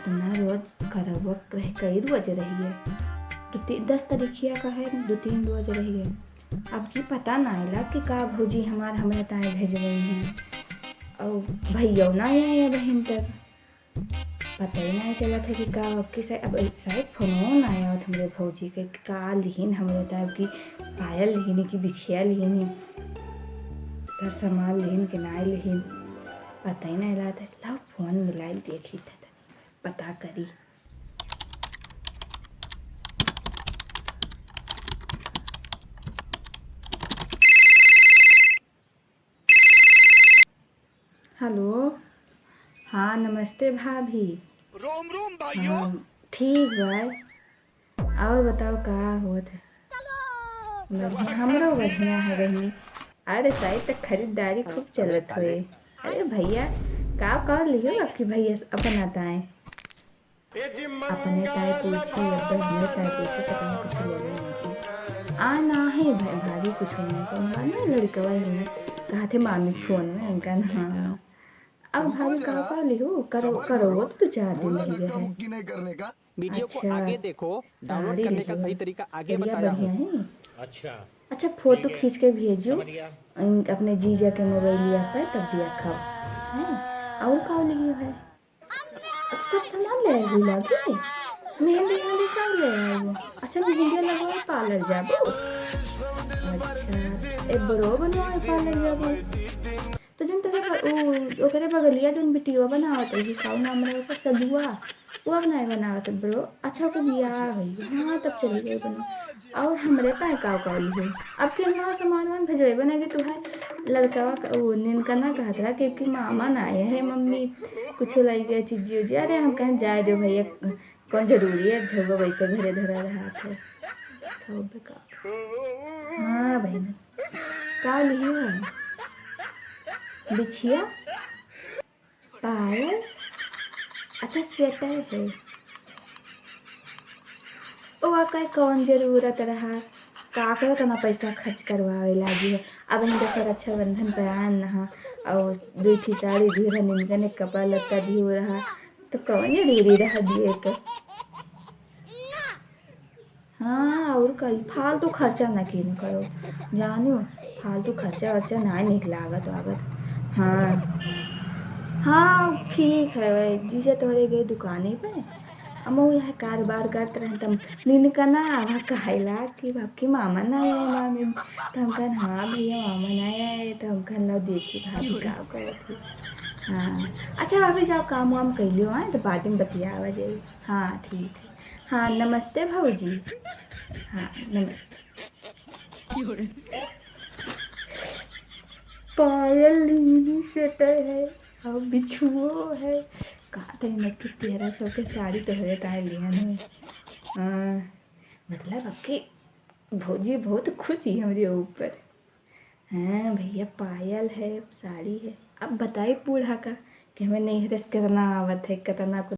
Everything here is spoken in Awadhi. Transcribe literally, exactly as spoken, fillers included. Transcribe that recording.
इतना रोज करवक रह, कई रोज रहिए, दो तीन, दस तारीखिया का है, दो तीन रोज रहिए। अब की पता ना आइला कि का भौजी हमार हमरे ताए भेजवई हैं। और भैया ना आए बहिन तक, पता ही ना चलत है कि का, अब की शायद, अब शायद फोनो ना आवत हमरे भौजी के, कि का लिहिन हमरे ताए, अब की पायल लिहिन कि बिछिया लिहिन, का सामान लिहिन कि ना लिहिन, पता ही ना लागत है। लाओ फोन मिलाई देखी था, पता करी। हेलो, हाँ नमस्ते भाभी। रोम रोम भाइयों। हाँ, ठीक बा। और बताओ का होत है? बढ़िया, हमरो बढ़िया है बहिनी। अरे साइड तक खरीदारी खूब चलत हुए। अरे भैया, का का लिहो आपके भैया अपना ताए? अपने ताए पूछी, अब बहिने ताए पूछी, पता नहीं कुछ लेवे नहीं की। आ ना है भाई, भाभी कुछ नहीं, कौन बात नहीं, लड़कवा ही है। कहा थे मामी फोन में उनका ना। अब भाभी का का लिहो, करो, करो, वो तो दो चार दिन लग गया है। वीडियो को अच्छा, आगे देखो, डाउनलोड साड़ी करने का लिहो। सही तरीका आगे बढ़िया बताया हूँ। बढ़िया है। अच्छा। अच्छा, फोटो ठीक है। खींच के भेजो। समझ गया। इन-, अपने जीजा के मोबाइलिया पे, तब भी रखब। हैं? और का लिहो है? अब सब सामान ले आई लागी। मेहंदी, मेहंदी सब ले आई। अच्छा, मेहंदी लगवाए पार्लर जाबो? अच्छा, ए ब्रो बनवाए पार्लर जाबो? तो जौन तोहरे ब-, उ, ओकरे बगलिया जौन बिटिया बनावत रही, का नाम रहे ओकर, सजुआ, वो अब नहीं बनावत ब्रो। अच्छा, ओकर बियाह होई, हाँ, तब चली गई बना। और हमरे ताए का कॉल है, अब के नवा सामान वामान भेजबे ना कि तू है लड़कवा का, वो निनका ना कहत रहा कि, कि मामा ना आए है, मम्मी कुछ लाई गए चीजी उजी। अरे हम कहें जाए दो भैया, कौन जरूरी है, झोगो वैसे घरे धरा रहा थे। तो बेकार। हाँ बहन, का लिहे है? बिछिया? पायल? अच्छा, स्वेटर है। ओ, ओकर कौन जरूरत रहा? का करे तना पैसा खर्च करवावे लागी है? अब हम तो रक्षाबंधन पे आन रहा, और दो ठे साड़ी दिए रहा, निमकन एक कपड़ा लत्ता दिए रहा, तो कौन जरूरी रहा दिए के? हाँ, और का, फालतू खर्चा ना कीन करो, जानो, फालतू खर्चा वर्चा ना निक लागत वागत। हाँ, हाँ, ठीक है, वही जीजा तोहरे गए दुकाने पे, हम वो यहाँ कारोबार करत रहे, तब निनका ना आवा कहला कि बाप की मामा ना आए, मामी, तो हम कहन, "हाँ भैया, मामा ना आए," तो हम कहन, "ला देखी भाभी का करत है।" हाँ, अच्छा भाभी, जाओ काम वाम कर लियो, हाँ, तो बाद में बतियावा जाई। हाँ, ठीक है। हाँ, नमस्ते भौजी। हाँ, नमस्ते। पायल नीली स्वेटर है और बिछुओ है। का तई नक्की तेरह सौ के साड़ी तोहरे ताए लिहन है। हाँ, मतलब आपके भौजी बहुत खुश ही हमरे ऊपर। हाँ भैया, पायल है, साड़ी है। अब बताई बूढ़ा का कि हमें नैहरे से कितना आवत है, कितना कुछ